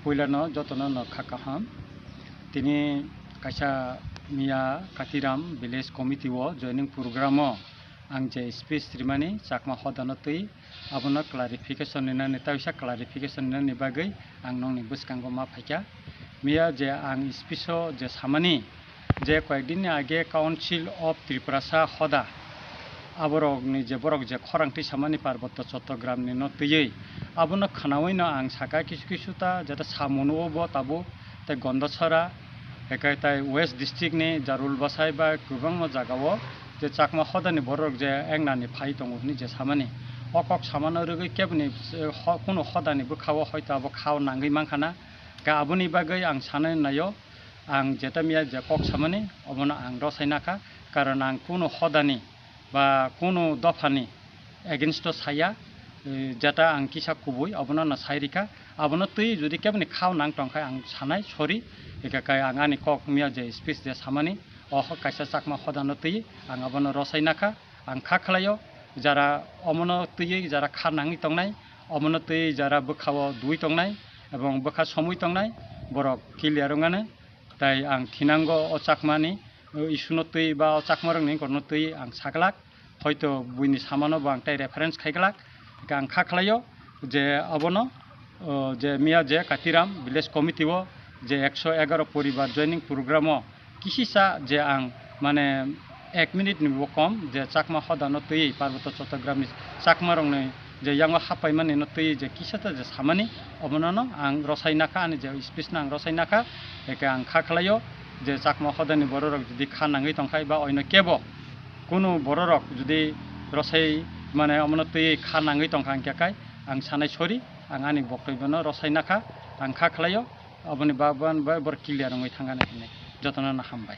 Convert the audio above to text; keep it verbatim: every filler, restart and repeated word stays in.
Puilano jotono no kha kaham. Tini kaisa miya Katiram Village Committee o joining program o ang je speech rimani Chakma hodano twi abono clarification rinani, tawisa clarification rinani bagwi ang nongni bwskango ma phaikha. Miya je ang speech o je samani, je koyekdinni age Council of Tiprasa hoda, aborokni je borok je khorang twi samani Parbotto Chottogramni no twiwi, abono khwnawino ang saka kisu kisu ta jeta samunuo bo tabuk tei Gondasara, ekai tai West District ni Jarul Basai ba kwbangma jagao je Chakma hodani borok je engnani phai tongo hwnwi je samani. O kok samano rwgwi keboni, eh, ho-, kunu hodani bwkhao hoito abo khao nangwi mankha na. Ga aboni bagwi ang sanai naio, ang jeta miya je kok samani, obono ang rosai nakha, karon ang kunu hodani ba kunu dophani against o saya, eh, jeta ang kisa kubui, obono no sai rikha, abono twi jodi keboni khao nang tongkha ang sanai, sorry, eka kai ang ani kok miya je speech je samani, o ho-, kaisa Chakma hodano twi ang abono rosai nakha, ang kha khlaio, jara omono twi jara kha nangwi tongnai, omono twi jara bwkhao dui tongnai, ebong bwkha somwi tongnai, borok clear wngani. Tai ang thinango o Chakmani, o issue no twi ba o Chakmarokni wngkorno twi ang saglak, hoito buini samano bo ang tai reference khaiglak, hingkhe ang kha khlaio je abono, o, je miya je Katiram Village Committee o je ekso egaroh poribar joining program o kisisa je ang mane ek minute ni bo kom je Chakma hodano twi Parbotto Chottogramni Chakmarokni je yango happaimani no twi je kisa ta je samani, omono no ang rosai nakha, ani je speech no ang rosai nakha, eke ang kha khlaio je Chakma hodani bororok jodi kha nangwi tongkhai ba oino kebo kunu bororok jodi rosai mane omono twi kha nangwi tongkha hingkhe kai ang sanai sorry, ang ani boktobyo no rosai nakha, ang kha khlaio, oboni bagwi bai bor clear wngwi thangani hinwi jotono no hambai.